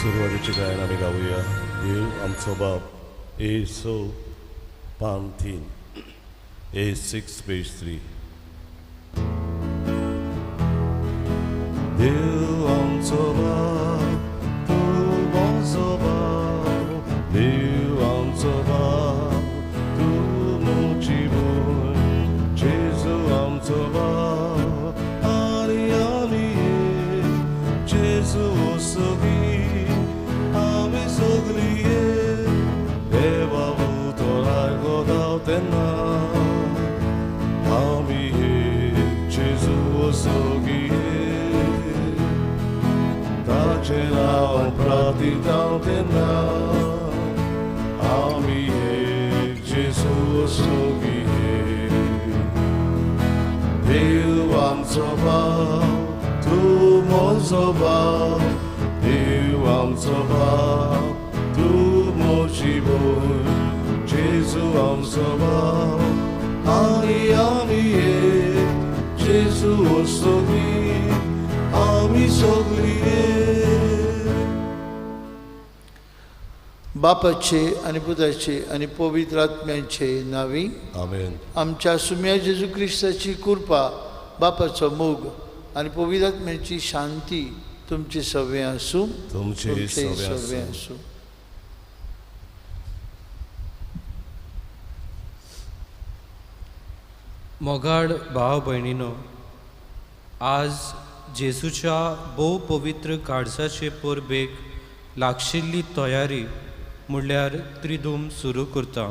सुरवातीचे गायन आमी गावया. देव आमचो बाप, ए स पान 3, A6 page 3. देव आमचो बाप, तूं म्हजो बाप, देव आमचो बाप, तूं म्हजी भूंय, जेजू आमचो बाप, आनी आमी एक, जेजू सगळी आमी सगळी एक, देवा उतर आयकता तेन्ना आमी एक, जेजू सगळी एक, ताचें नांव प्रार्थिता तेन्ना आमी एक, जेजू सगळी एक. देव आमचो बाप, तूं म्हजो बाप, देव आमचो बाप, तूं म्हजी भूंय, जेजू आमचो बाप, आनी आमी एक, जेजू सगळी आमी सगळी एक. बापाचे आनी पुताचे आनी पवित्र आत्म्याचे नांवी आमेन. आमच्या सुम्या जेजू क्रिस्ताची कृपा, बापाचो मोग आनी पवित्र आत्म्याची शांती तुमचे सवे आसूं, तुमचे सवे सवे आसूं. आसूं. मोगाड भाव भयणीनो, आज जेजूच्या भोव पवित्र काळजाचे परबेक लागशिल्ली तयारी म्हणल्यार त्रिदूम सुरू करता.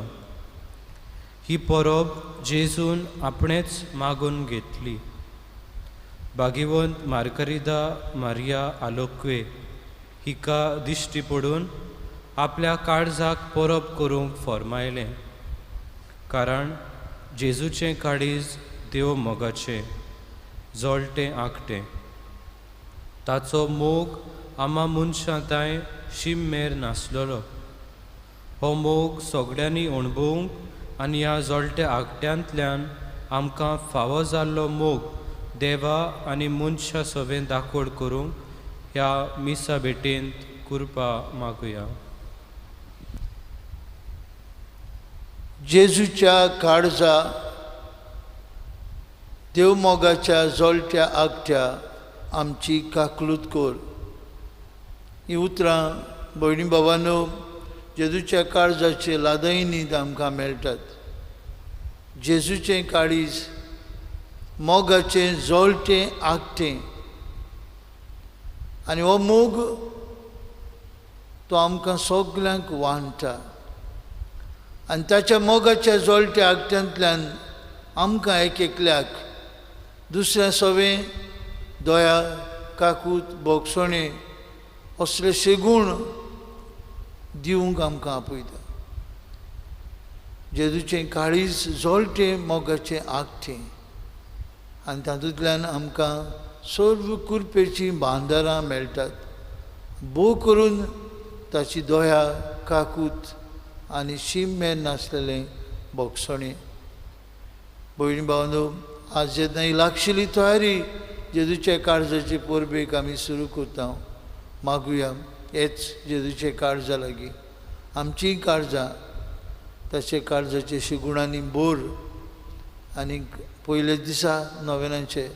ही परब जेजून आपणेच मागून घेतली. भागीवंत मार्करिदा मारिया आलोक्वे हिका दिश्टी पडून आपल्या काळजाक परब करूंक फर्मायलें, कारण जेजूचें काळीज देव मोगाचें जळटें आंकटें. ताचो मोग आमा मनशां तांय शीम मेर नासलेलो. हो मोग सगळ्यांनी अणभवूंक आनी ह्या जळट्या आंकट्यांतल्यान आमकां फावो जाल्लो मोग देवा आनी मनशां सवें दाखोड करूंक ह्या मिसा भेटेंत कृपा मागुया. जेजूच्या काळजा देवमोगाच्या जळट्या आगट्या आमची काकलूत कर. ही उतरां भयणी बाबांनो जेजूच्या काळजाचे लादायनीत आमकां मेळटात. जेजूचें काळीज मोगाचें जळटें आगटें आनी हो मोग तो आमकां सगल्यांक वांट्टा आनी ताच्या मोगाच्या जळट्या आगट्यांतल्यान आमकां एक एकल्याक दुसऱ्या सवें दया, काकूत, भोगसणें असले शेगूण दिवंक आमकां आपयता. जेजूचें काळीज जळटें मोगाचें आगटें आनी तातूंतल्यान आमकां सर्व कृपेचीं बांदारां मेळटात. भोव करून ताची दया, काकूत आनी शीम मेर नासलेलें भोगसणें. भयणी भावनो, आज जेन्ना ही लागशिल्ली तयारी जेजूच्या काळजाचे परबेक आमी सुरू करता, मागुया हेच जेजूचे काळजा लागीं आमचीं काळजां ताचे काळजाचे शिगुणांनी बोर आनी पयले दिसा नोवेनाचे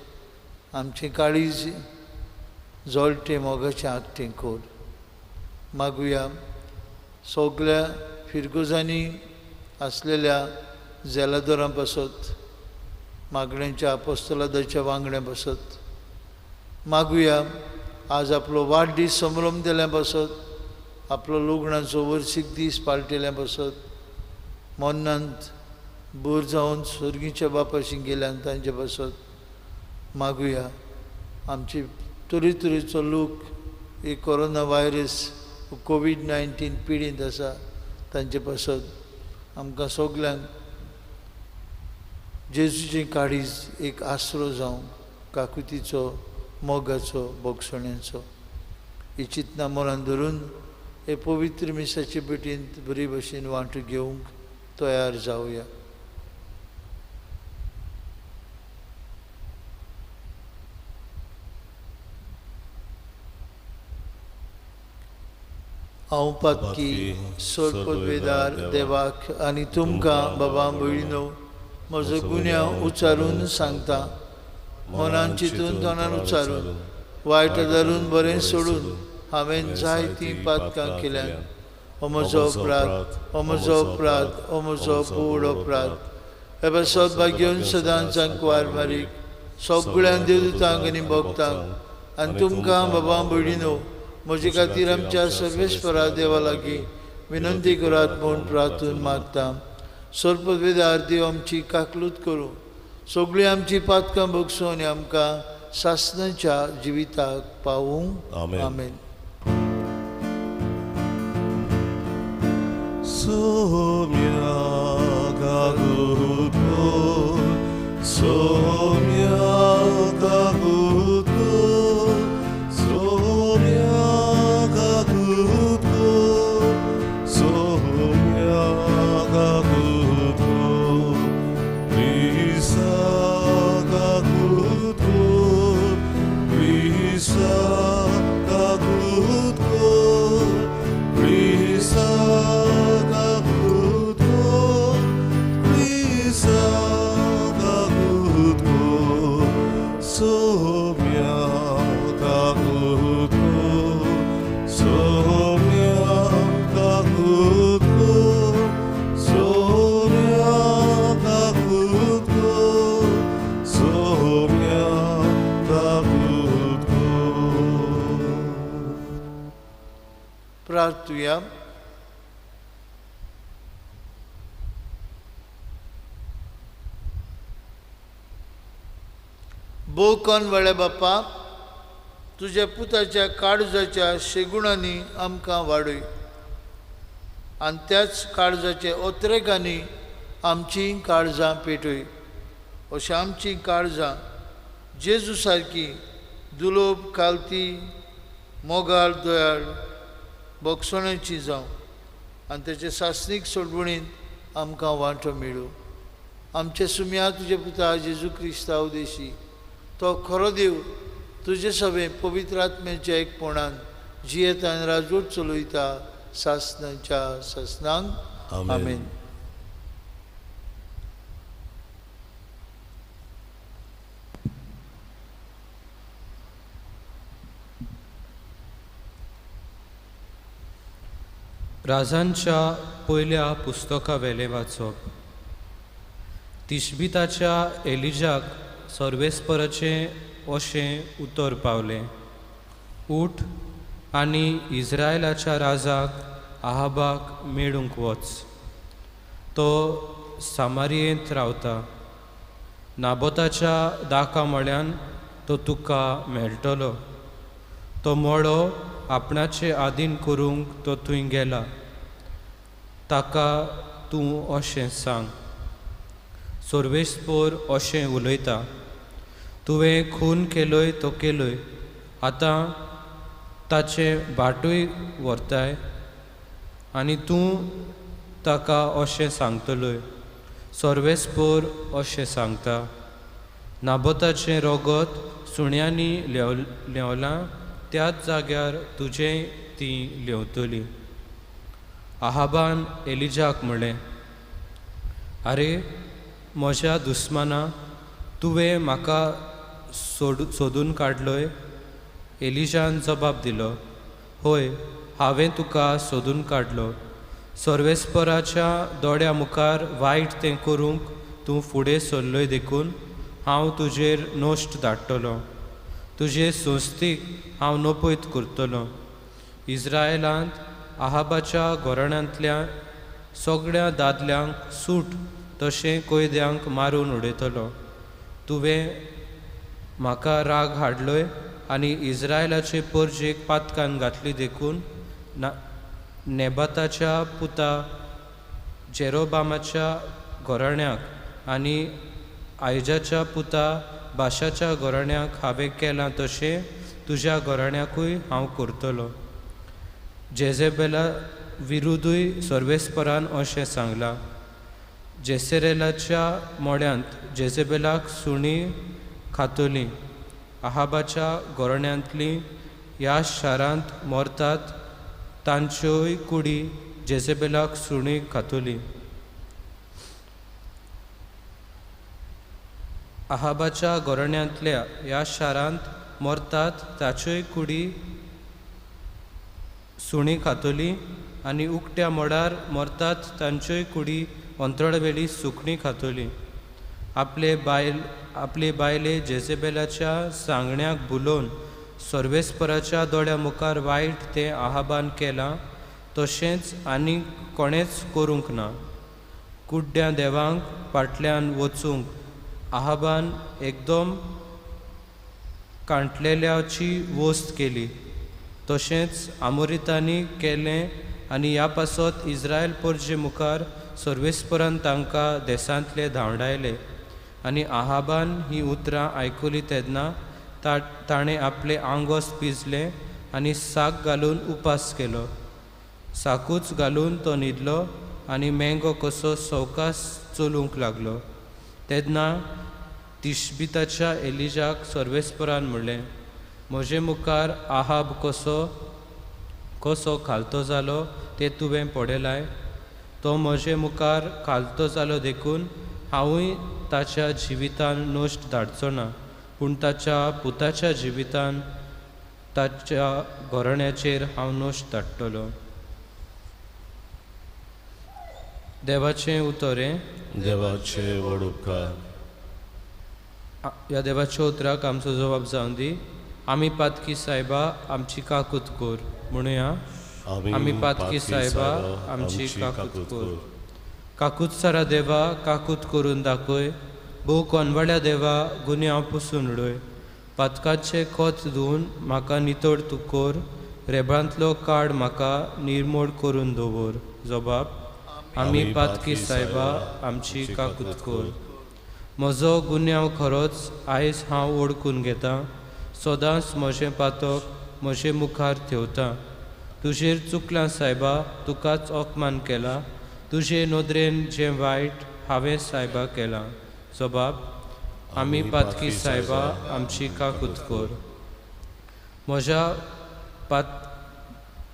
आमचें काळीज जळटें मोगाचें आगटें कर. मागुया सगल्या फिरगोजांनी आसलेल्या झेलादोरां पासत, मागण्यांच्या आपोस्तलादाच्या वांगड्यां पासत, मागुया आज आपलो वाडदीस संभ्रम दिल्या पासत, आपलो लग्नाचो वर्सीक दीस पाळटेल्या पासत, मरणांत बोर जावन सर्गीच्या बापाशी गेल्यान तांचे पासत मागुया. आमची तरेतरेचो लोक एक कोरोना व्हायरस कोवीड-19 पिडींत आसा तांचे पासत आमकां सगल्यांक जेजूचें काळीज एक आसरो जावं, काकुतीचो, मोगाचो, भोगसण्याचो. ही चिंतना मनान धरून हे पवित्र मिसाचे भेटींत बरी भशेन वांटो घेवंक तयार जावया. हांव पातकी सोरपदवेदार देवाक आनी तुमकां बाबा भयणीनो म्हजो गुन्यांव उच्चारून सांगता. मनान चिंतून तोंडान उच्चारून वायट धरून बरें सोडून हांवें जायतीं पातकां केल्यांत. हो म्हजो अपराध, हो म्हजो अपराध, हो म्हजो पूड अपराध. हे पासत भाग्योन सदांच कुवार मारीक सगळ्यां देवदूतांक आनी भक्तांक आनी तुमकां बाबा भयणीनो म्हजे खातीर आमच्या सर्वेस्परा देवा लागीं विनंती करात म्हूण प्रार्थून मागता. सर्पवेदार देव आमची काकलूत करूं, सगळीं आमची पातकां भोगसूं आनी आमकां सासणाच्या जिविताक पावूं. आमेन. प्रार्थुया. बोकन वेळे बापा, तुज्या पुताच्या काळजाच्या शेगुणांनी आमकां वाडय आनी त्याच काळजाच्या ओत्रेकांनी आमची काळजां पेटय. अशें आमची काळजां जेजू सारकी दुलोब कालती मोगाळ दयाळ बोगसण्याची जावं आनी तेचे सासणीक सोडवणींत आमकां वांटो मेळूं. आमचे सुम्या तुजे पुता जेजू क्रिस्तांव देशी तो खरो देव तुजे सभें पवित्र आत्म्याच्या एकपणान जियेता आनी राजवट चलयता सासणाच्या सासणांक. आमेन. राजांच्या पयल्या पुस्तका वेलें वाचप. तिशबिताच्या एलिजाक सर्वेस्पराचें अशें उतर पावलें, उठ आनी इस्रायलाच्या राजाक आहाबाक मेळूंक वच, तो सामारियेंत रावता, नाबोताच्या दाका मळ्यान तो तुका मेळटलो, तो मळो आपणाचे आदीन करूंक तो थंय गेला, ताका तूं अशें सांग, सर्वेस्पोर अशें उलयता, तुवें खून केलोय तो केलोय, आतां ताचें बाटूय व्हरताय आनी तूं ताका अशें सांगतलोय, सर्वेस्पोर अशें सांगता, नाबोताचें रोगत सुण्यांनी ल्हेंवलां त्याच जाग्यार तुजें ती ल्हेंवतली. आहाबान एलिजाक म्हणलें, आरे म्हज्या दुस्माना, तुवें म्हाका सोदून काडलोय? एलिजान जबाब दिलो, हय, हांवें तुका सोदून काडलो, सर्वेस्पराच्या दोळ्या मुखार वायट तें करूंक तूं फुडें सरलोय देखून हांव तुजेर नश्ट धाडटलो, तुजे संस्थीक हांव नपयत करतलो. इस्रायलांत आहाबाच्या घराण्यांतल्या सगळ्या दादल्यांक सूट तशें कैद्यांक मारून उडयतलो. तुवें म्हाका राग हाडलोय आनी इस्रायलाचे परजेक पातकान घातली देखून नेबाताच्या पुता जेरोबामाच्या घराण्याक आनी आयजाच्या पुता बाशाच्या घराण्याक हांवें केलां तशें तुज्या घराण्याकूय हांव करतलो. जेझेबेला विरुद्धूय सर्वेस्परान अशें सांगलां, जेसेरेलाच्या मोड्यांत जेझेबेलाक सुणीं खातलीं, आहाबाच्या घराण्यांतलीं ह्या शारांत मरतात तांच्योय कुडी जेझेबेलाक सुणी खातली. आहाबाच्या घराण्यांतल्या ह्या शारांत मरतात ताच्योय कुडी सुणी खातली आनी उकट्या मोडार मरतात तांच्योय कुडी अंतराळवेली सुकणी खातली. आपले बायले जेझेबेलाच्या सांगण्याक भुलोवन सर्वेस्पराच्या दोळ्या मुखार वायट तें आहाबान केलां तशेंच आनी कोणेंच करूंक ना. कुड्ड्या देवांक फाटल्यान वचूंक आहाबान एकदम कांटलेल्याची वस्त केली, तशेंच आमोरितांनी केलें आनी ह्या पासत इस्रायल परजे मुखार सर्वेस्परान तांकां देशांतले धांवडायले. आनी आहाबान ही उतरां आयकली तेन्ना ताणें आपलें आंगोस पिजलें आनी साक घालून उपास केलो. साकूच घालून तो न्हिदलो आनी मेंगो कसो सवकास चलूंक लागलो. तेन्ना तिशबिताच्या एलिजाक सर्वेस्परान म्हणलें, म्हजे मुखार आहाब कसो कसो खालतो जालो तें तुवें पळयलां. तो म्हजे मुखार खालतो जालो देखून हांवूय ताच्या जिवितान नश्ट धाडचो ना, पूण ताच्या पुताच्या जिवितान ताच्या घराण्याचेर हांव नश्ट धाडटलो. देवाचें उतर हें. देवाचे व्हड उपकार. ह्या देवाच्या उतराक आमचो जबाब जावन दी. आमी पातकी सायबा आमची काकूत कर म्हणुया. आमी पातकी सायबा आमची काकूत कर. काकूतसारा देवा काकूत करून दाखय. भोव कोनवाड्या देवा गुन्यांव पुसून उडय. पातकाचें खत धुवन म्हाका नितळ तूं कर. रेबांतलो काड म्हाका निर्मोड करून दवर. जबाब आमी पातकी सायबा आमची काकूत कर. म्हजो गुन्यांव खरोच आयज हांव वळखून घेतां. सदांच म्हजें पातक म्हजे मुखार थेवता. तुजेर चुकलां सायबा, तुकाच अपमान केला. तुजे नदरेन जें वायट हांवें सायबा केलां. जबाब आमी पातकी सायबा आमची काकूत कर. म्हज्या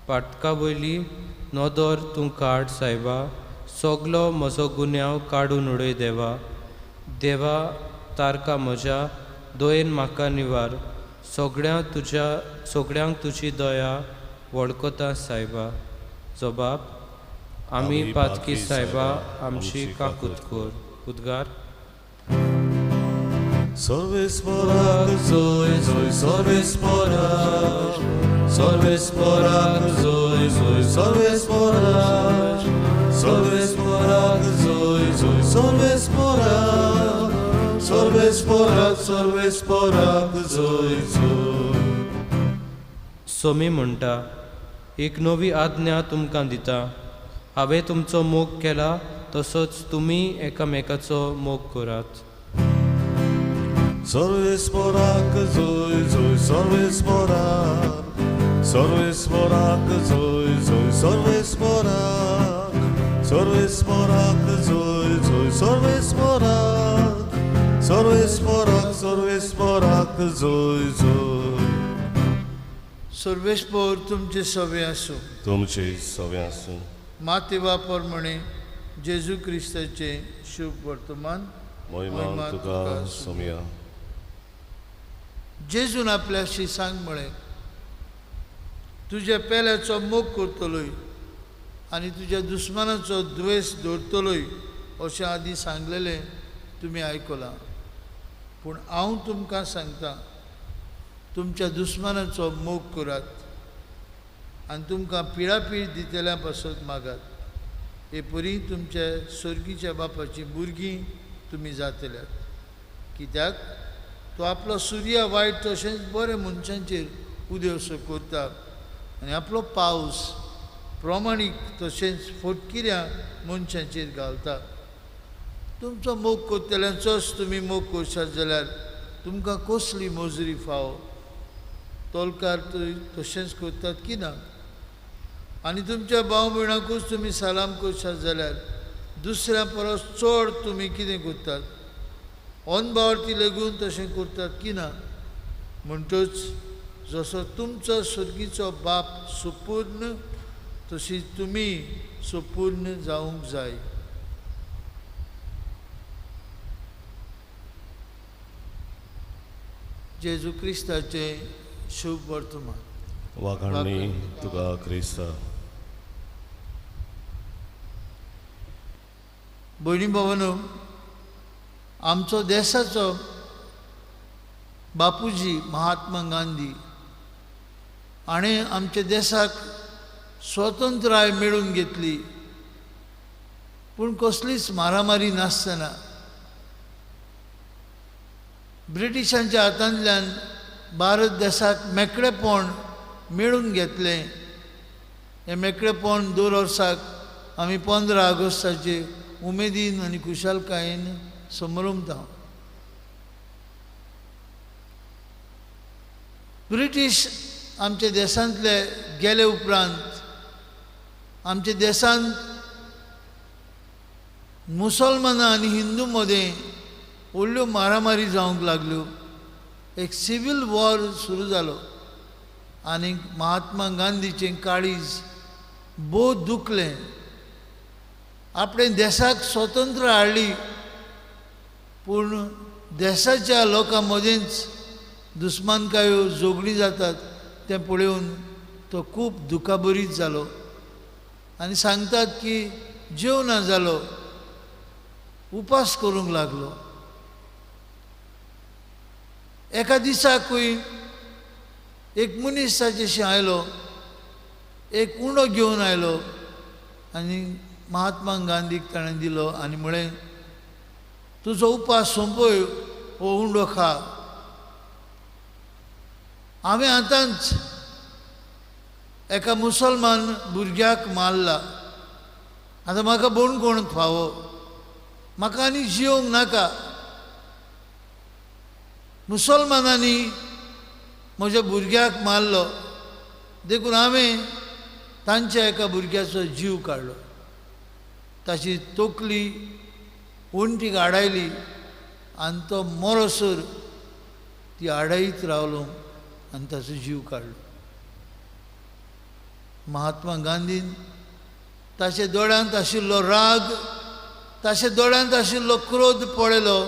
पातका वयली नदर तूं काड सायबा. सगलो म्हजो गुन्यांव काडून उडय देवा. देवा तारका म्हज्या दयेन म्हाका निवार. सगळ्यांक तुजी दया वळखता सायबा. जबाब आमी पातकी सायबा आमची काकूत कर. उद्गार सर्वेस्पराक जोय जोय सर्वेस्पराक, सर्वेस्पराक जोय जोय सर्वेस्पराक, सर्वेस्पराक जोय जोय सर्वेस्पराक, सर्वेस्पराक सर्वेस्पराक जोय जोय. सोमी म्हणटा, एक नवी आज्ञा तुमकां दिता. हांवें तुमचो मोग केला तसोच तुमी एकामेकाचो मोग करात. सर्वेस्पराक जोय जोय सर्वेस्पराक, सर्वेस्पराक जोय जोय सर्वेस्पराक, सर्वेस्पराक जोय जोय सर्वेस्पराक, सर्वेस्पराक सर्वेस्पराक जोय जोय. सर्वेस्पर तुमचे सवे आसूं. तुमचे सवे आसूं. मातेवा प्रमाणे जेजू क्रिस्ताचें शुभ वर्तमान. महिमा तुका सोमया. जेजून आपल्या शिसांक म्हळें, तुज्या पेल्याचो मोग करतलोय आनी तुज्या दुस्मानाचो द्वेश दवरतलोय अशें आदीं सांगलेलें तुमी आयकलां. पूण हांव तुमकां सांगता, तुमच्या दुस्मानाचो मोग करात आनी तुमकां पिळापीळ दितल्या पासत मागात. हे परी तुमच्या सर्गीच्या बापाचीं भुरगीं तुमी जातल्यात. कित्याक तो आपलो सुर्या वायट तशेंच बरें मनशांचेर उदेवसो करता आनी आपलो पावस प्रमाणीक तशेंच फटकिऱ्या मनशांचेर घालता. तुमचो मोग करतल्यांचोच तुमी मोग करशात जाल्यार तुमकां कसली मजुरी फावो? तोलकार तशेंच करतात की ना? आनी तुमच्या भाव भयणाकूच तुमी सलाम करशात जाल्यार दुसऱ्या परस चड तुमी कितें करतात? अनभावार्थी लेगून तशें करतात की ना? म्हणटच जसो तुमचो सर्गीचो बाप सुपूर्ण तशी तुमी संपूर्ण जावंक जाय. जेजू क्रिस्ताचें शुभ वर्तमान. वाखाणणी तुका क्रिस्ता. भयणी भावांनो, आमचो देशाचो बापूजी महात्मा गांधी हाणें आमच्या देशाक स्वतंत्राय मेळून घेतली, पूण कसलीच मारामारी नासतना ब्रिटिशांच्या हातांतल्यान भारत देशाक मेकळेपण मेळून घेतलें. हें मेकळेपण दर वर्साक आमी 15 ऑगस्टाचे उमेदीन आनी खुशालकायेन समरमता. ब्रिटीश आमच्या देशांतले गेले उपरांत आमच्या देशांत मुसलमानां आनी हिंदू मदें व्हडल्यो मारामारी जावंक लागल्यो. एक सिवील वॉर सुरू जालो आनी महात्मा गांधीचें काळीज भोव दुखलें. आपणें देशाक स्वतंत्र हाडली, पूण देशाच्या लोकां मदेंच दुस्मानकायो झगडीं जातात तें पळोवन तो खूब दुखाबरीत जालो आनी सांगतात की जेवना जालो, उपास करूंक लागलो. एका दिसाकूय एक मनीस ताचेशी आयलो, एक उंडो घेवन आयलो आनी महात्मा गांधीक ताणें दिलो आनी म्हळें, तुजो उपास सोंपय, हो उंडो खा. हांवें आतांच एका मुसलमान भुरग्याक मारला, आतां म्हाका बोणकोण फावो, म्हाका आनी जियोंक नाका. मुसलमानांनी म्हज्या भुरग्याक मारलो देखून हांवें तांच्या एका भुरग्याचो जीव काडलो, ताची तकली वण्टीक आडायली आनी तो मरोसर ती आडायत रावलो आनी ताचो जीव काडलो. महात्मा गांधीन ताच्या दोळ्यांत आशिल्लो राग, ताच्या दोळ्यांत आशिल्लो क्रोध पळयलो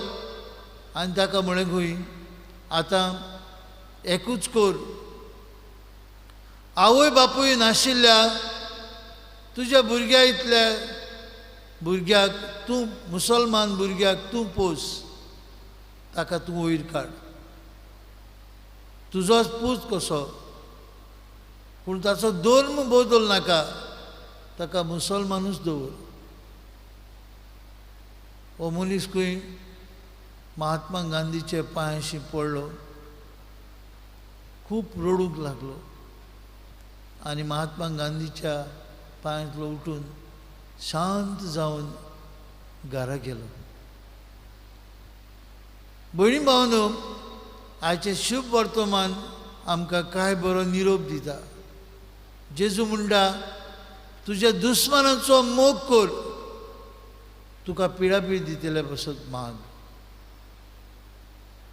आनी ताका म्हळें, खंय आतां एकूच कर, आवय बापूय नाशिल्ल्या तुज्या भुरग्या इतल्या भुरग्याक तूं, मुसलमान भुरग्याक तूं पोस, ताका तूं वयर काड, तुजोच पूत कसो, पूण ताचो धर्म बदल नाका, ताका मुसलमानूच दवर. हो मनीस खंय महात्मा गांधीचे पांयांशी पडलो, खूब रडूंक लागलो आनी महात्मा गांधीच्या पांयांतलो उठून शांत जावन घरा गेलो. भयणी भावांनो, आयचें शुभ वर्तमान आमकां कांय बरो निरोप दिता. जेजू म्हणटा, तुज्या दुस्मानाचो मोग कर, तुका पिडापीड दितले पासत माग,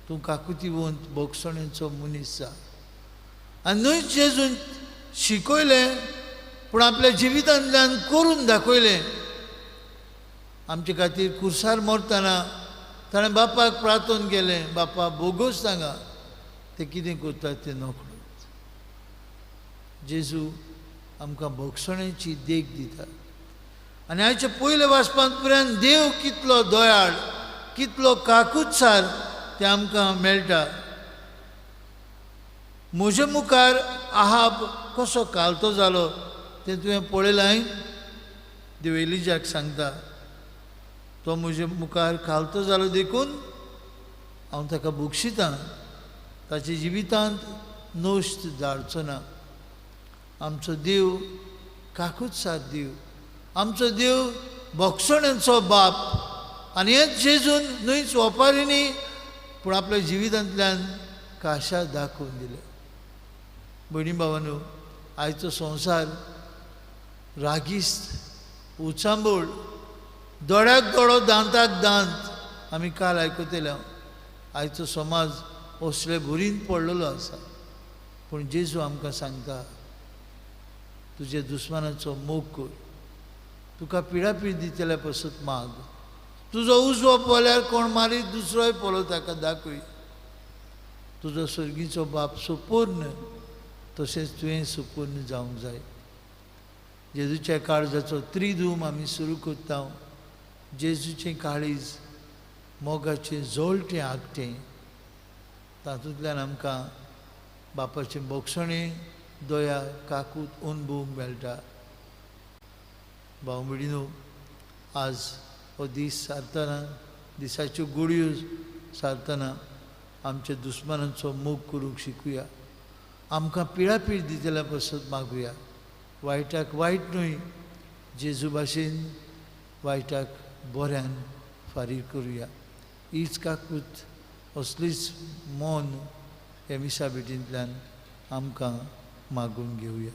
तूं काकुतीवंत भोगसणेचो मनीस जा. आनी न्हय जेजून शिकयलें पूण आपल्या जिवितांतल्यान करून दाखयलें. आमचे खातीर कुर्सार मरतना ताणें बापाक प्रार्थन केलें, बापा बोगोस सांगा ते कितें करतात तें नकळत. जेजू आमकां भोगसणेची देख दिता. आनी आयच्या पयल्या वाचपांत पर्यंत देव कितलो दयाळ, कितलो काकुत्सार तें आमकां मेळटा. म्हजे मुखार आहाब कसो कालतो जालो तें तुवें पळयलां? देव एलिजाक सांगता, तो म्हजे मुखार कालतो जालो देखून हांव ताका बक्षितां, ताच्या जिवितांत नश्ट जावचो ना. आमचो देव काकुत्सार देव, आमचो देव भोगसण्यांचो बाप. आनी हेंच जेजून न्हयच ओपारींनी पूण आपल्या जिवितांतल्यान काशा दाखोवन दिले. भयणी भावांनो, आयचो संवसार रागीस्त, उचांबळ, दोळ्याक दोळो दांताक दांत, आमी काल आयकतले. आयचो समाज असले भुरीन पडलेलो आसा. पूण जेजू आमकां सांगता, तुजे दुस्मानाचो मोग कर, तुका पिडापीड दितल्या पसत माग, तुजो उजवो पोल्यार कोण मारीत दुसरोय पोलो ताका दाखय। तुजो सर्गीचो बाप सुपूर्ण तशेंच तुवें सुपूर्ण जावंक जाय। जेजूच्या काळजाचो त्रिधूम आमी सुरू करता। जेजूचें काळीज मोगाचें जोळटें आगटें, तातूंतल्यान आमकां बापाचें बोगसणें दया काकूत अनुभवूंक मेळटा। भाव भयणीनो, आज हो दीस सारतना, दिसाच्यो गुळयो सारतना आमच्या दुस्मानांचो मोग करूंक शिकुया। आमकां पिळापीळ दितल्या पसत मागुया। वायटाक वायट न्हय, जेजू भाशेन वायटाक बऱ्यान फारीक करुया। हीच काकूत, असलीच मन ह्या मिसा भेटींतल्यान आमकां मागून घेवया।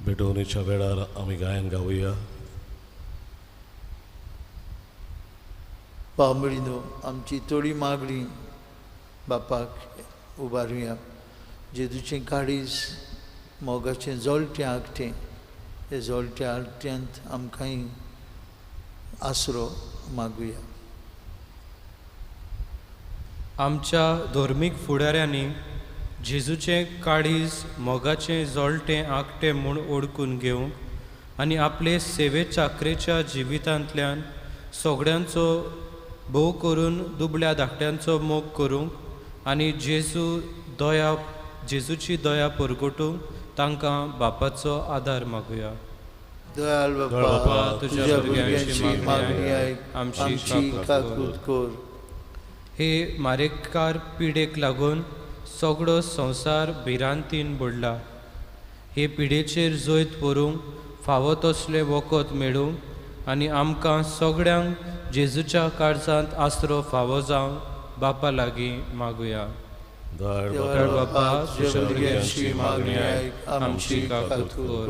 भेटवणेच्या वेळार आमी गायन गावया। भाव भयणीनो, आमची थोडी मागणी बापाक उबारुया। जेजूचें काळीज मोगाचें जोळटें आगटें, हे जोळट्या आगट्यांत आमकांय आसरो मागुया। आमच्या धर्मीक फुडाऱ्यांनी जेजूचें काळीज मोगाचें जोळटें आगटें म्हूण ओळखून घेवंक आनी आपले सेवे चाकरेच्या जिवितांतल्यान सगळ्यांचो भोव करून दुबळ्या धाकट्यांचो मोग करूंक आनी जेजूची दया परगटूंक तांकां बापाचो आदार मागुया। दयाळ बापा, तुझ्या भुरग्यांची मागणी आयक, आमची काकूत कर। हे मारेकार पिडेक लागून सगळो संवसार भिरांतीन बुडला। हे पिडेचेर जैत व्हरूंक फावो तसलें वखद मेळूंक आनी आमकां सगळ्यांक जेजूच्या काळजांत आसरो फावो जावंक बापा लागीं मागुया। दयाळ बापा, तुझ्या भुरग्यांची मागणी आयक, आमची काकूत कर।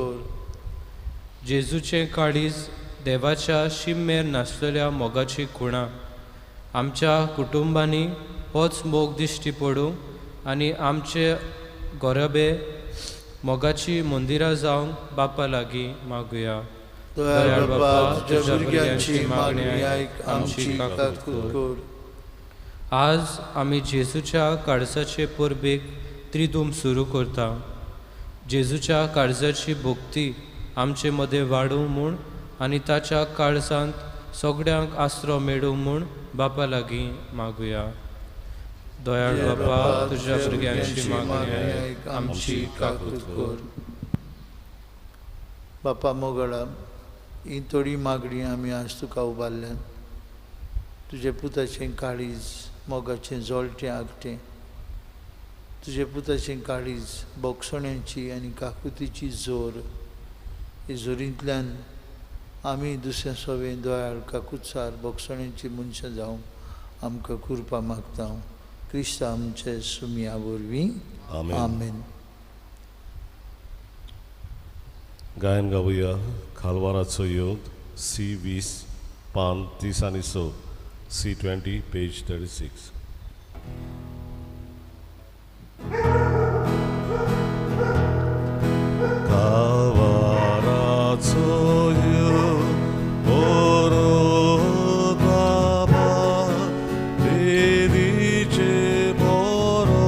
जेजूचें काळीज देवाच्या शिमेर नासलेल्या मोगाची खुणा आमच्या कुटुंबांनी होच मोग दिश्टी पडूं आनी आमचे गोरबे मोगाची मंदिरां जावंक बापा लागीं मागुया। दयाळ बापा, तुझ्या भुरग्यांची मागणी आयक, आमची काकूत कर। आज आमी जेजूच्या काळजाचे परबेक त्रिधूम सुरू करता। जेजूच्या काळजाची भक्ती आमचे मदें वाडूं म्हूण आनी ताच्या काळजांत सगळ्यांक आसरो मेळूं म्हूण बापा लागीं मागुया। दयाळ बापा, तुझ्या भुरग्यांची मागणी आयक, आमची काकूत कर। बापा मोगळा, ही थोडी मागणी आमी आज तुका उबारल्यान। तुजे पुताचें काळीज मोगाचें जोळटें आगटें, तुजे पुताचें काळीज बोगसण्याची आनी काकुतीची जोर, हे जोरींतल्यान आमी दुसऱ्या सोवे दयाळ काकुतसार बोगसण्याची मनशां जावंक आमकां कृपा मागता। क्रिस्त आमचे सुमया वरवीं, आमेन। गायन गावया खालवाराचो योग सी 20 पान 30 आनी 6, सी 20 पेज 36। कावाराचो योग बरो बाबा देवीचे बरो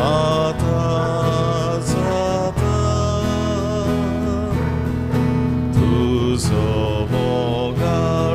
आतां जाता, तुजो मोगाळ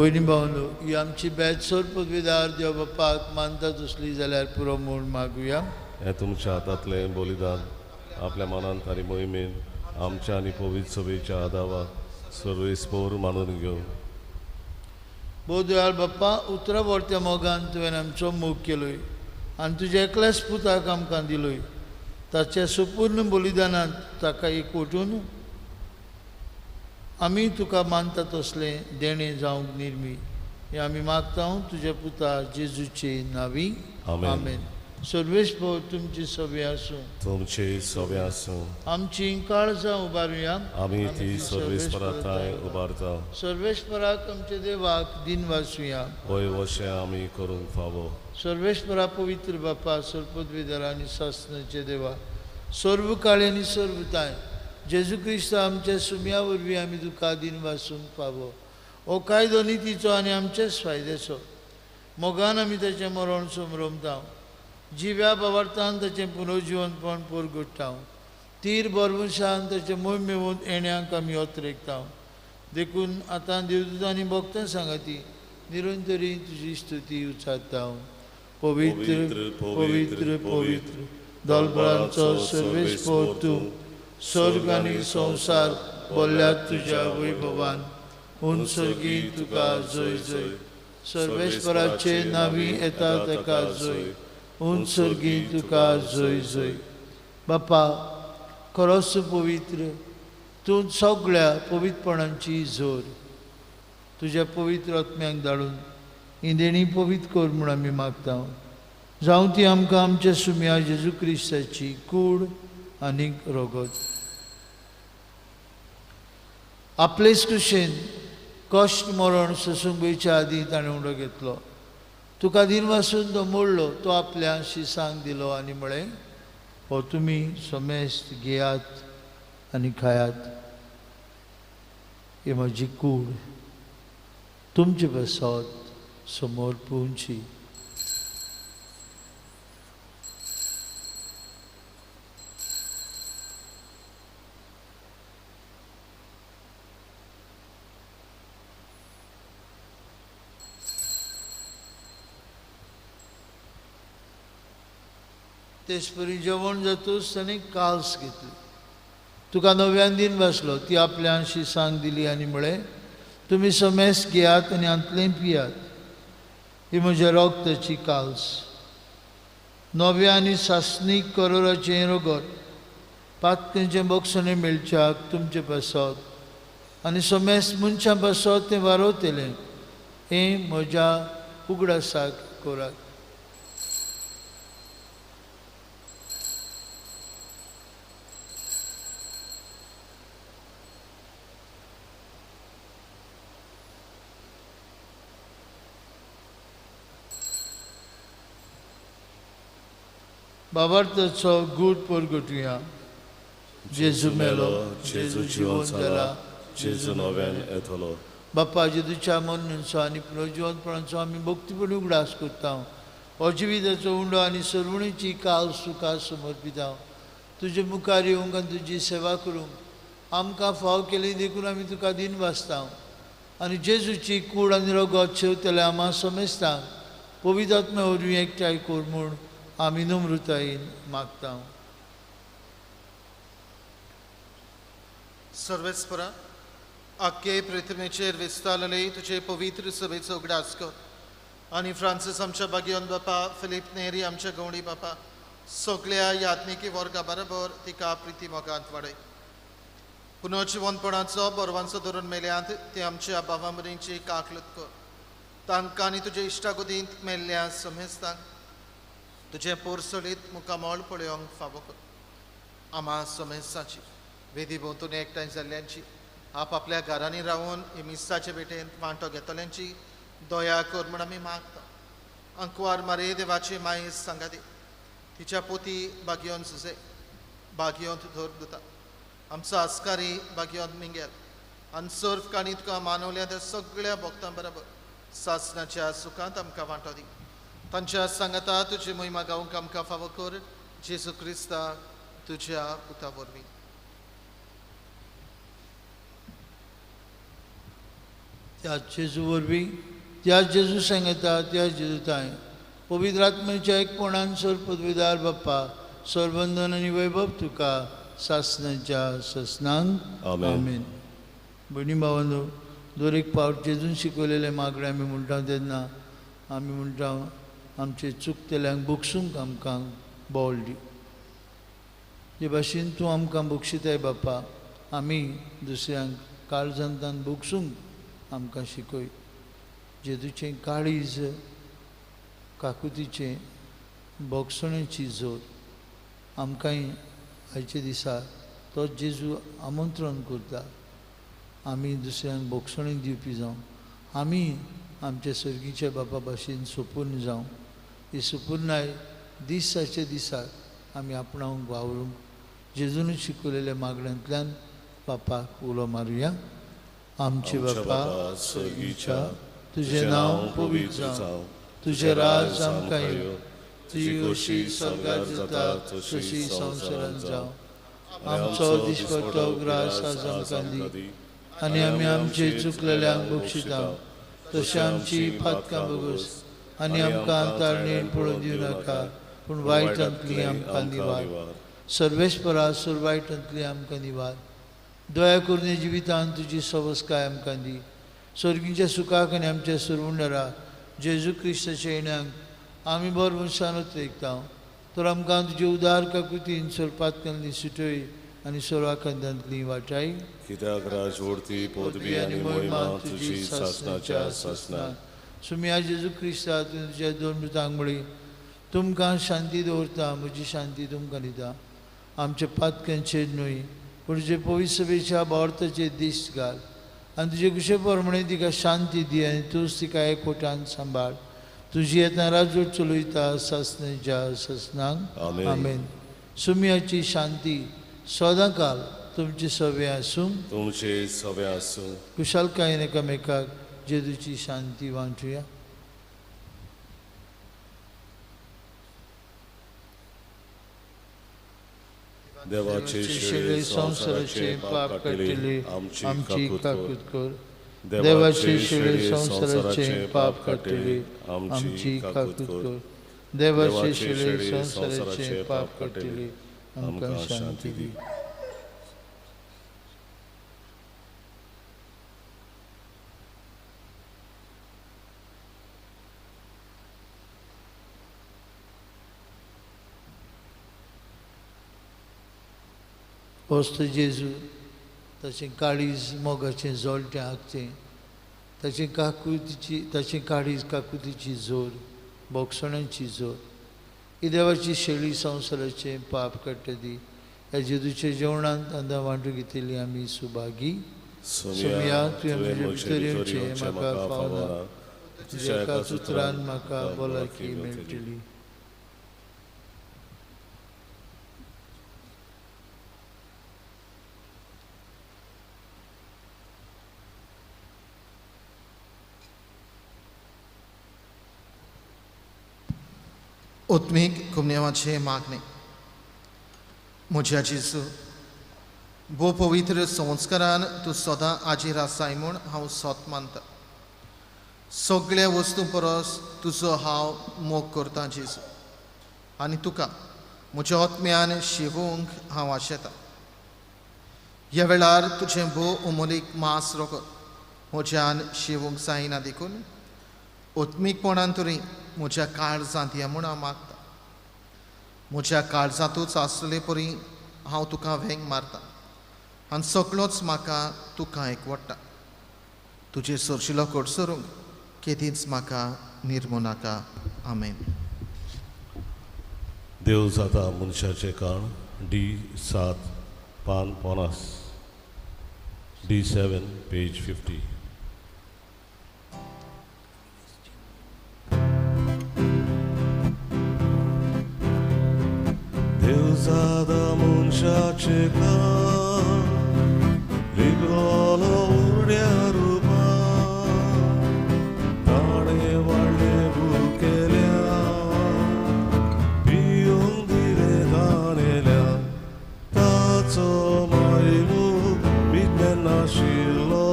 भयणी भावनो, ही आमची बेत सोर पदवीदार देव बापाक मानता तसली जाल्यार पुरो म्हूण मागुया. हें तुमच्या हातांतलें बलिदान आपल्या मनांत आनी मोहिमेन आमच्या आनी पवित्र सभेच्या आदावाक सर्वेस्पोर मानून घेवन. भोव दयाळ बाप्पा, उतरा व्हरत्या मोगान तुवें आमचो मोग केलोय आनी तुज्या एकल्याच पुताक आमकां दिलोय. ताच्या सुपूर्ण बलिदानांत ताका एक वटून आमी तुका मानता तसलें देणें जावंक निर्मी हें आमी मागता तुज्या पुता जेजूचे नांवी. आमेन. सर्वेस्पोर तुमची सभे आसूं. तुमची सभे आसूं. आमची काळजां उबारुया. आमी ती सर्वेस्परा ठांय उबारता. सर्वेस्पराक आमच्या देवाक दिन वाचुया. हय, वशें आमी करूंक फावो. सर्वेस्परा पवित्र बापा, सर्वपदवीधर आनी सासणाचे देवा, सर्व काळी आनी सर्व तांय जेजू क्रिस्त आमच्या सुम्या वरवीं आमी तुका दिन वाचूंक फावो. हो कायदो नितीचो आनी आमच्याच फायद्याचो. मोगान आमी ताचें मरण समरमता, जिव्या बाबार्थान ताचें पुनर्जिवनपण परगट्टा, तीर बरवंशान ताचें मोय मेळून येण्याक आमी अत्रेकता. देखून आतां देवदूतांनी भक्तां सांगाती निरंतरी तुजी स्तुती उचारता. पवित्र पवित्र पवित्र दलबळांचो सर्वेस्पोर तूं, स्वर्ग आनी संवसार बोल्ल्यात तुज्या वैभवान. उंच सर्गी तुका जय जय. सर्वेस्पराचे नांवी येता ताका जय. उंच सर्गी तुका जय जय. बापा, खरोच पवित्र तूं, सगळ्या पवित्रपणांची जोर. तुज्या पवित्र आत्म्याक धाडून ही देणी पवित्र कर म्हूण आमी मागता. जावं ती आमकां आमच्या सुम्या जेजू क्रिस्ताची कूड आनी रगत. आपलेच कुशेन कश्ट मरण सोसूंक वयच्या आदीं ताणें उडो घेतलो. तुका दिन वासून तो मोडलो, तो आपल्या शिसांक दिलो आनी म्हळें, हो तुमी समेस्त घेयात आनी खायात, ही म्हजी कूड तुमचे पासत समोर पुवची. तेचपरी जेवण जातूच ताणें काल्स घेतली. तुका नव्यान दिन बसलो, ती आपल्या शिसांक दिली आनी म्हळें, तुमी समेस्त घेयात आनी हांतलें पियात, ही म्हज्या रगताची काल्स, नव्या आनी सासणीक करोराचें रगत, पातकेंचें बक्षणें मेळच्याक तुमचे पासत आनी समेस्त मनशां पासत तें वारोवतलें, हें म्हज्या उगडासाक करात. बाबार्थाचो गूट परगटुया. जेजू मेलो, जेजू जिवन जाला, जेजू नव्यान येतलो. बाप्पा, जेजूच्या मरणाचो आनी पुनर्जिवनपणाचो आमी भक्तीपणी उगडास करता. हो जिविताचो उंडो आनी सर्वणीची काल सुखा समर्पिता. तुजे मुखार येवंक आनी तुजी सेवा करूंक आमकां फाव केली देखून आमी तुका दिन वाचता. आनी जेजूची कूड आनी रगत शेवतले आमा समेस्तांक पवित्र आत्म्या वरवीं एकठांय कर म्हूण आमी नम्रतायेन मागता. सर्वेस्परा, आख्खे पृथ्वीचेर विस्तारले तुजे पवित्र सभेचो उगडास कर आनी फ्रांसीस आमच्या बागियोन बापा, फिलीप नेरी आमच्या गवणी बापा, सगळ्या यात्मिकी वर्गा बरोबर तिका प्रिती मोगांत वाडय. पुनर्जिवनपणाचो बरवांचो धरून मेल्यांत ते आमच्या बाबा मरेंची काकलत कर. तांकां आनी तुजे इश्टागोदींत मेल्ल्या समेस्तांक तुजें पोरसोलीत मुखामळ पळोवंक फावो कर. आमा समेस्तांची वेदी भोंवतणी एकठांय जाल्ल्यांची, आपापल्या घरांनी रावन ही मिसाचे भेटेंत वांटो घेतल्यांची दया कर म्हूण आमी मागता. अंकवार मारे देवाची मायेस सांगाती, तिच्या पोती बागियोन सुसे बागियोंत धर दिता. आमचो आस्कारी बागियोंत मिंगेल आनी सर्व काणी तुका मानवल्या त्या सगळ्या भक्तां बरोबर सासणाच्या सुखांत आमकां वांटो दी. तांच्या सांगाता तुजी मोहिमा गावंक आमकां फावो कर, जेजू क्रिस्ता तुज्या पुता वरवीं. त्या जेजू वरवीं, त्या जेजू सांगता, त्या जेजू ताय पवित्र आत्म्याच्या एकपणान सर पदवीदार बाप्पा सरबंधन आनी वैभव तुका सासनाच्या ससनांक आमेन। भयणी भावांनो, दर एक पावट जेजून शिकवलेले मागणें आमी म्हणटा तेन्ना आमी म्हणटा आमचे चुकतल्यांक बक्षूंक आमकां बोल दी। जे भाशेन तूं आमकां बक्षिताय बापा, आमी दुसऱ्यांक काळजांतान बक्षूंक आमकां शिकय। जेजूचें काळीज काकुतीचें बक्षणेची जोर आमकांय आयच्या दिसा तो जेजू आमंत्रण करता। आमी दुसऱ्यांक बक्षणी दिवपी जावं, आमी आमच्या सर्गीच्या बापा भाशेन सुपूर्ण जावं। ही सुपूर्णाय दिसाच्या दिसाक आमी आपणावंक वावरूंक जेजून शिकवलेल्या मागण्यांतल्यान बापाक उलो मारुया। आमचे बापा सर्गीच्या, तुजें नांव पवित्र जावं, तुजें राज आमकां येवं, तुजी खोशी स्वर्गार जाता तशी संवसारांत जावं। आमचो दिसपट्टो ग्रास आज आमकां दी आनी आमी आमचे चुकलेल्यांक बक्षिता तशें आमची पातकां भोगोस आनी आमकां ताळणेर पळोवन दिवं नाका, पूण वायटांतली आमकां निवार। सर्वेस्परा सर वायटांतली आमकां निवार। दया करून जिवितांत तुजी सवस्काय आमकां दी। सर्गीच्या सुखाक आनी आमच्या सरवंडरा जेजू क्रिस्ताच्या येण्याक आमी बरो मनशान उतरेकता। तर आमकां तुजे उदार काकुतीन सोरपातकांतली सुटय आनी सोरवाखांदांतली वाटाय। कित्याक राजवडती पदवी आनी महिमा तुजी सासनाच्या सासनाक। सुम्या जेजू क्रिस्ता तुज्या दोन मृतांक म्हळी, तुमकां शांती दवरता, म्हजी शांती तुमकां दिता। आमच्या पातकांचेर न्हय पूण तुजे पवित्र सभेच्या भावार्थाचेर दीस घाल आनी तुजे कुशे प्रमाणे तिका शांती दी आनी तूंच तिका एकवटान सांबाळ। तुजी येतना राजवट चलयता सासनाच्या सासनाक आमेन। सुम्याची शांती सदां काल तुमचे सवे आसूं, तुमचे सवे आसूं। कुशालकायेन एकामेकाक जेजूची शांती वांटुया। देवाचे शेळे संवसाराचे पाप काडटले आमची काकूत कर। देवाचे शेळे संवसाराचे पाप काडटले आमची काकूत कर। देवाचे शेळे संवसाराचे पाप काडटले आमकां शांती दी। वस्त जेजू ताचें काळीज मोगाचें जोळटें आगचें, ताचें काकुतीची ताचें काळीज काकुतीची जोर बोगसण्याची जोर। ही देवाची शेळी संवसाराचें पाप काडटा ती। ह्या जेजूच्या जेवणांत आंदां वांटून घेतिल्ली आमी सुभागी। सुमया तुवें म्हजे भितर येवचें म्हाका फावना, तुज्या एकाच उतरान म्हाका भलायकी मेळटली। उत्मीक कुमनेवाचे मागणे। म्हज्या जेजू, भोव पवित्र संस्कारान तूं सदां आजीर आसाय म्हूण हांव सत मानता। सगळ्या वस्तूं परस तुजो हांव मोग करतां जेजू, आनी तुका म्हज्या आत्म्यान शिवूंक हांव आशेतां। ह्या वेळार तुजें भोव अमोलीक मास रोखत म्हज्यान शिवूंक जायना देखून आत्मीकपणान तरी म्हज्या काळजांत या म्हूण हांव मागता। म्हज्या काळजांतूच आसले परी हांव तुका वेंग मारता आनी सगळोच म्हाका तुका एकवडटा। तुजे सरशिलो कडसरूंक केदींच म्हाका निर्मू नाका। आमेन। देव जाता मनशाचें काण डी 7 पान 50, डी 7 पेज 50। देव जाता मनशाचें काण लिगलो उड्या रुपान, ताणें व्हडलें भुकेल्या पिवंक दिलें ताणेल्या। ताचो मायमूग विज्ञान नाशिल्लो,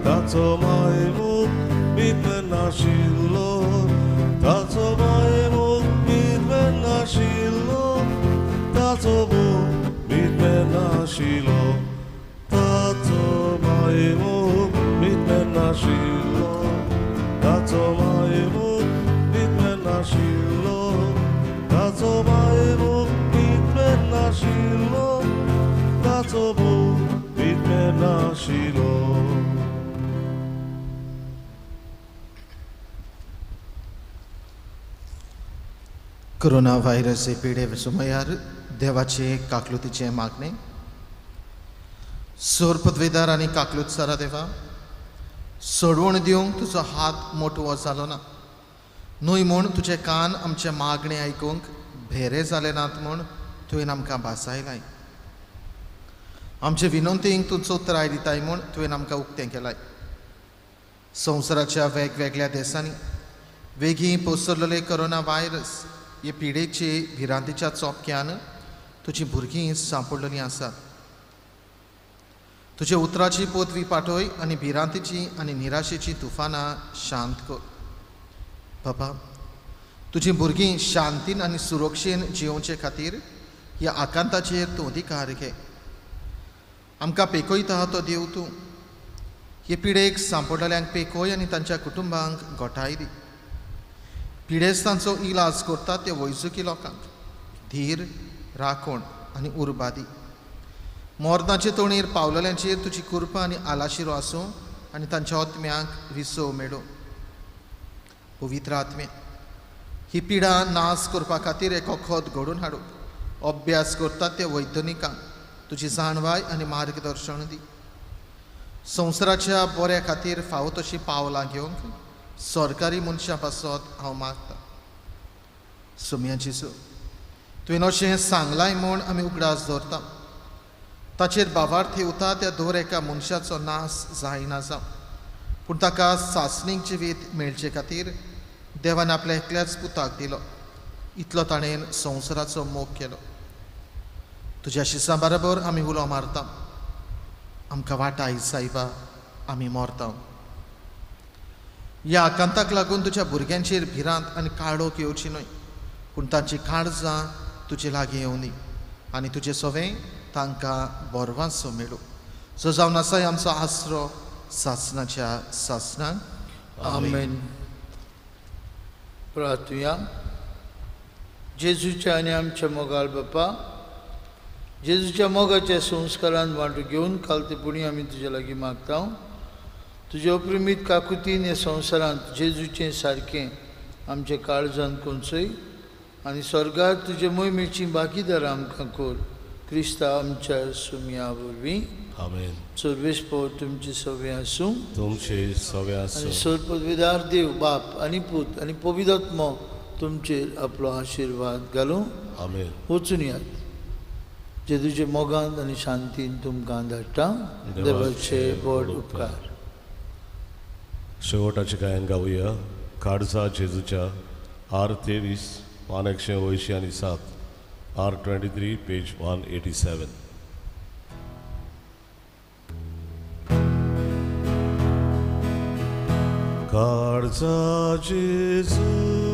ताचो माय नाशिल्लो, ताचो मायमोग भितमेर नाशिल्लो, ताचो मोग भितमेर नाशिल्लो. कोरोना व्हायरस हे पिडे सुमयार देवाचे काकलुतीचें मागणें. सोर पदवेदार आनी काकलूत सारा देवा, सोडवण दिवंक तुजो हात मोटवो जालो ना न्हय म्हूण तुजे कान आमचें मागणें आयकूंक भेरे जाले नात म्हूण तुवें आमकां भासायलाय. आमचे विनंतींक तूं चोत्राय दिताय म्हूण तुवें आमकां उक्तें केलाय. संवसाराच्या वेगवेगळ्या देशांनी वेगीं पसरलेले कोरोना व्हायरस हे पिडेचे भिरांतीच्या चोपक्यान तुजी भुरगीं सांपडलेलीं आसात. तुज्या उतराची पोतवी पाठय आनी भिरांतीची आनी निराशेची तुफानां शांत कर. बाबा, तुजी भुरगीं शांतीन आनी सुरक्षेन जियोवचे खातीर ह्या आकांताचेर तूं अधिकार घे. आमकां पेकयता तो देव तूं. हे पिडेक सांपडलेल्यांक पेकय आनी तांच्या कुटुंबांक गोठाय दी. पिडेस्तांचो इलाज करता ते वैजकी लोकांक धीर, राखण आनी उर्बा दी. मरणाचे तोणीर पावलेल्यांचेर तुजी कृपा आनी आलाशिरो आसूं आनी तांच्या आत्म्यांक विसव मेळूं. पवित्र आत्म्या, ही पिडा नाश करपा खातीर एक वखद घडोवन हाडूंक अभ्यास करता त्या वैज्ञानिकांक तुजी जाणवाय आनी मार्गदर्शन दी. संवसाराच्या बऱ्या खातीर फावो तशीं पावलां घेवंक सरकारी मनशां पासत हांव मागतां. सोम्या जेजू, तुवें अशें सांगलाय म्हूण आमी उगडास दवरता. ताचेर बावार्थ येवता त्या दर एका मनशाचो नाश जायना जावं, पूण ताका सासणीक जिवीत मेळचे खातीर देवान आपल्या एकल्याच पुताक दिलो. इतलो ताणें संवसाराचो मोग केलो. तुज्या शिसां बरोबर आमी उलो मारता. आमकां वाटाय सायबा, आमी मरता. ह्या आकांताक लागून तुज्या भुरग्यांचेर भिरांत आनी काळोख येवची न्हय, पूण तांची काळजां तुजे लागीं येवनी आनी तुजें सवें तांकां बरवासो मेळूं. सो जावन आसाय आमचो आसरो सासणाच्या सासणाक. आमेन. प्रार्थुया. जेजूच्या आनी आमच्या मोगाळ बापा, जेजूच्या मोगाच्या संस्कारान वांटो घेवन कालतेपणी आमी तुज्या लागीं मागता. तुज्या अप्रिमीत काकुतीन ह्या संवसारांत जेजूचें सारकें आमच्या काळजान कोनसय आनी स्वर्गार तुजे मोहिमेची भागीदार आमकां कर. क्रिस्ता आमच्या सुमया वरवीं. आमेन. सर्वेस्पर तुमचे सवे आसूं, तुमचे सवे आसूं. आनी सर्वपदवीदार देव बाप आनी पूत आनी पवित्र तुमचेर आपलो आशिर्वाद घालूं. आमेन. वचून यात. जेजूचे मोगान आनी शांतीन तुमकां धाडटा. देवाचे व्हड उपकार. शेवटाचें गायन गावया. काळजा जेजूच्या, आर 23, पान 187, आर 23, पेज 187. काळजा जेजूच्या